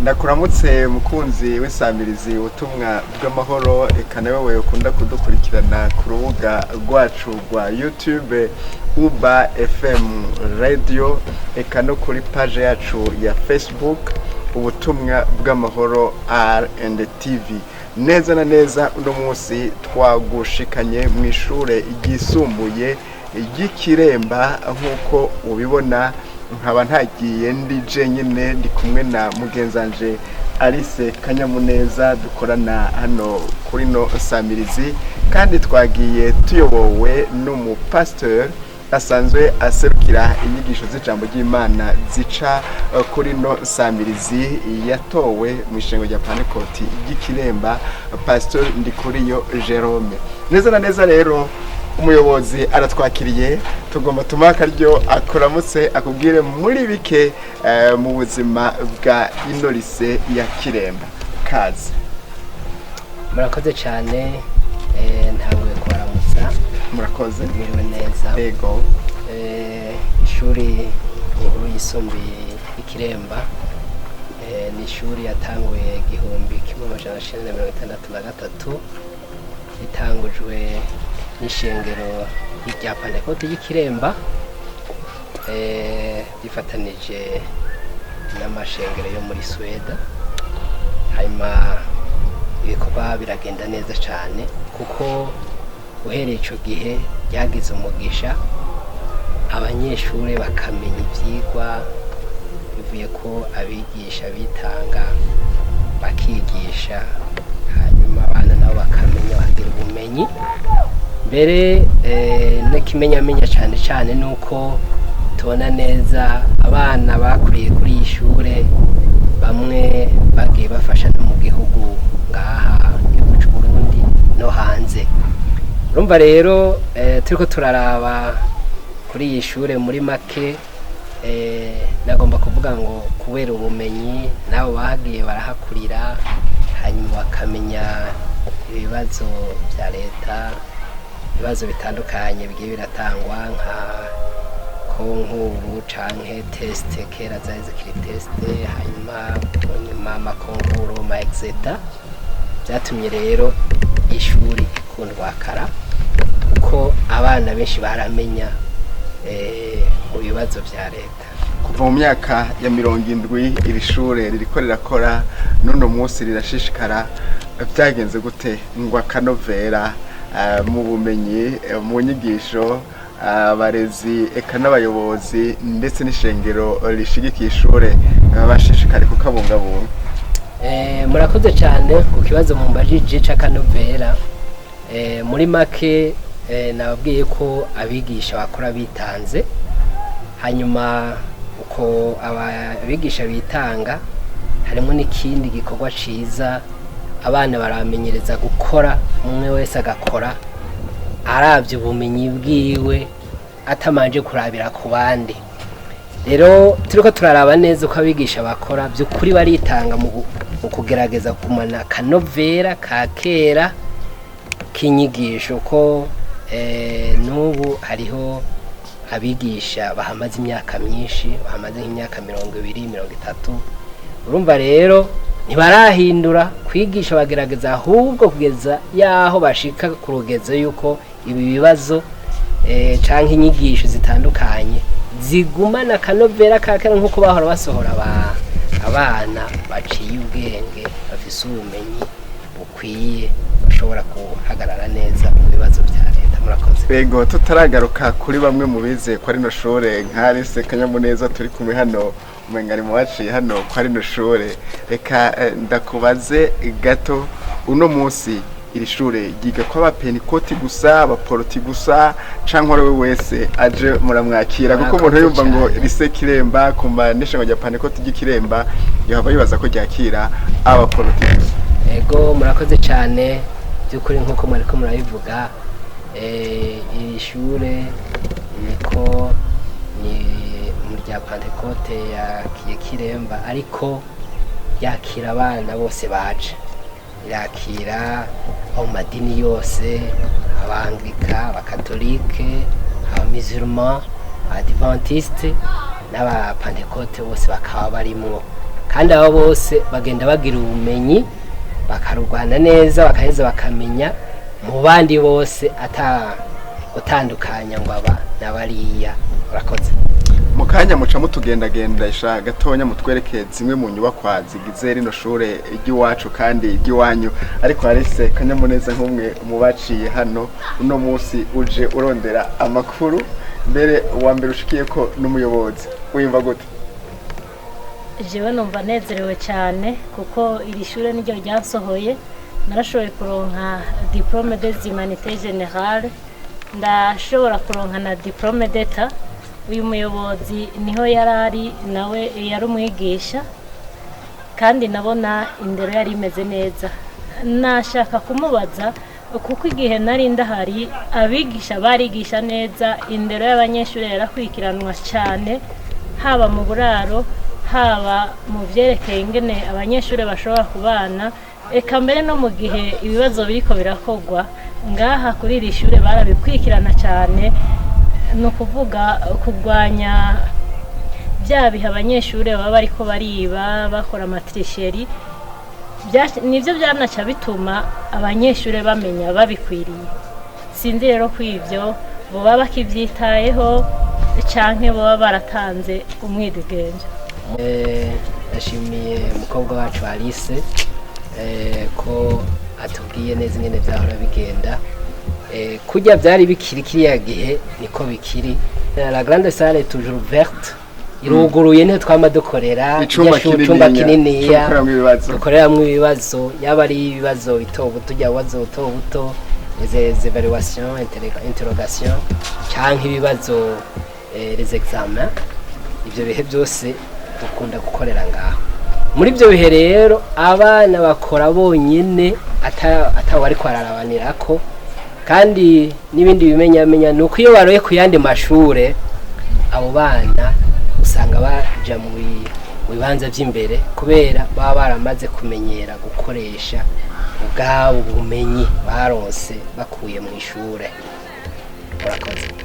Ndakuramutse mukunzi w'insamirizi ubutumwa bw'amahoro, eka nawe ukunda kudukurikirana ku rubuga rwacu rwa YouTube Uba FM Radio, eka no kuri page yacu ya Facebook Ubutumwa bw'Amahoro R&TV. Neza na neza uno munsi twagushikanye mu ishure ryisumbuye ry'Ikiremba. Nk'uko ubibona, nkaba ntagiye ndi jenyine, ndi kumwe na mugenzanje Alice Kanyamuneza dukorana hano kuri no samirizi, kandi twagiye tuyobowe n'umupasitori asanzwe aserukira inyigisho z'ijambo ry'Imana zica kuri no samirizi, yatowe mu ishengo rya Pantekoti ry'Ikiremba, Pasitori Ndikuriyo Jerome. Neza na neza rero umuyobozi aratwakiriye, tugomba tumuhe akaryo akuramutse, akubwire muri bike mu buzima bwa ino lycée ya Kiremba. Kaze. Murakoze cyane. Ntanguye kubaramutsa. Murakoze. Mwiriwe neza? Ego. Ishuri inkuru yisumbuye Ikiremba ni ishuri yatanguye 1963, itangujwe n'ishengero rya Pantekote y'Ikiremba rifatanije n'amashengero yo muri Sweda. Hanyuma ibikorwa biragenda neza cyane, kuko uhereye icyo gihe ryagize umugisha, abanyeshuri bakamenya ibyigwa bivuye ko abigisha bitanga bakigisha, hanyuma abana nabo bakamenya, bakagira ubumenyi. Mbere n'ikimenyamenya cyane cyane ni uko tubona neza abana bakuriye kuri iyi shure, bamwe bagiye bafasha no mu gihugu ngaha, igihugu cy'u Burundi no hanze. Urumva rero turiko turaraba kuri iyi shure muri make, nagomba kuvuga ngo kubera ubumenyi nabo bahagiye barahakurira, hanyuma bakamenya ibibazo bya leta, ibibazo bitandukanye bigiye biratangwa nka concours canke test, kera zari zikiri test, hanyuma nyuma ama concours, ma exeta. Byatumye rero ishuri ikundwakara, kuko abana benshi baramenya mu bibazo vya leta. Kuva mu myaka ya 70 iri shure ririko rirakora, n'uno munsi rirashishikara. Byagenze gute ngo akanovera mu bumenyi, mu nyigisho, abarezi eka n'abayobozi ndetse n'ishengero rishigikiye ishure bashishikare kukabungabunga? Murakoze cyane ku kibazo mumbajije c'akanovera. Muri make nababwiye ko abigisha bakora bitanze. Hanyuma uko abigisha bitanga, harimo n'ikindi gikorwa ciza: abana baramenyereza gukora, umwe wese agakora aravye ubumenyi bwiwe, atamanje kurabira ku bandi. Rero turiko turaraba neza uko abigisha bakora, by'ukuri baritanga mu kugerageza kumana akanovera ka kera k'inyigisho, ko n'ubu hariho abigisha bahamaze imyaka myinshi, bahamaze nk'imyaka 20, 30. Urumva rero ntibarahindura kwigisha, bagerageza ahubwo kugeza yaho bashika ku rugezo yuko ibi bibazo canke inyigisho zitandukanye zigumana akanovera ka kera, nk'uko bahora basohora abana baciye ubwenge, bafise ubumenyi bukwiye, bashobora guhagarara neza mu bibazo vya leta. Murakoze. Ego, tutaragaruka kuri bamwe mu bize kwa rino shure nka Alice Kanyamuneza turi kumwe hano, umenga ari mu baciye hano kwa rino shure, reka ndakubaze gato: uno munsi iri shure ryiga ko abapentikoti gusa, abaporoti gusa, canke uwo ari we wese aje muramwakira? Kuko umuntu Murakoze yumva ngo cane. Lycée Kiremba, kumva n'ishengo rya Pantekoti ry'Ikiremba, yohava yibaza ko ryakira abaporoti gusa. Ego, murakoze cyane. By'ukuri nk'uko mwariko murabivuga, iri shure niko ni mu rya Pantekote ya Kiremba, ariko yakira abana bose baje, irakira abo mu madini yose: Abangirika, Abakatolike, Abamisulman, Abadivantiste n'Abapantekote, bose bakaba barimwo. Kandi Kandi abo bose bagenda bagira ubumenyi, bakarurwana neza, bakaheza bakamenya mu bandi bose, ata gutandukanya ngo aba n'abariya. Urakoze. Mu kanya muca mutugendagendesha gatonya, mutwereke zimwe mu nyubakwa zigize rino shure ry'iwacu kandi ry'iwanyu. Ariko harise kanyamuneza, nk'umwe mu baciye hano uno munsi uje urondera amakuru, mbere uwa mbere ushikiye ko n'umuyobozi, wiyumva gute? Jewe numva nezerewe cyane, kuko iri shure niryo ryansohoye. Narashoboye kuronka diplôme des humanités générales, ndashobora kuronka na diplôme d'état. Uyu muyobozi niho yari ari, nawe yari umwigisha, kandi nabona indero yari imeze neza. Nashaka kumubaza, kuko igihe nari ndahari abigisha barigisha neza, indero y'abanyeshuri yarakurikiranwa cyane, haba mu buraro, haba mu byerekeye ingene abanyeshuri bashobora kubana, eka mbere no mu gihe ibibazo biriko birakorwa ngaha kuri iri shure barabikurikirana cyane. Ni ukuvuga kurwanya bya bihe abanyeshuri baba bariko bariba, bakora ama tricheries. Nibyo byanaca bituma abanyeshuri bamenya babikwiriye. Sinzi rero ko ibyo boba bakibyitayeho canke boba baratanze umwidegemvyo. Ndashimiye umukobwa wacu Alice ko atubwiye neza ingene vyahora bigenda. Kurya vyari bikiri kiriya gihe niko bikiri. La grande salle est toujours ouverte, iruguruye, niho twama dukorera. Icumba icumba kininiya kininiya co gukoreramwo ibibazo. Dukoreramwo ibibazo, yaba ari ibibazo bito buto, ujya bibazo buto buto, les évaluations, interrogation, canke ibibazo, les examens. Ivyo bihe byose dukunda gukorera ngaho. Muri ibyo bihe rero abana bakora bonyine, atawe ariko ararabanirako. Kandi n'ibindi bimenyamenya ni uko iyo baroye ku yandi mashure, abo bana usanga baja mu bibanza by'imbere, kubera baba baramaze kumenyera gukoresha ubwabo bumenyi baronse bakuye mu ishure. Murakoze.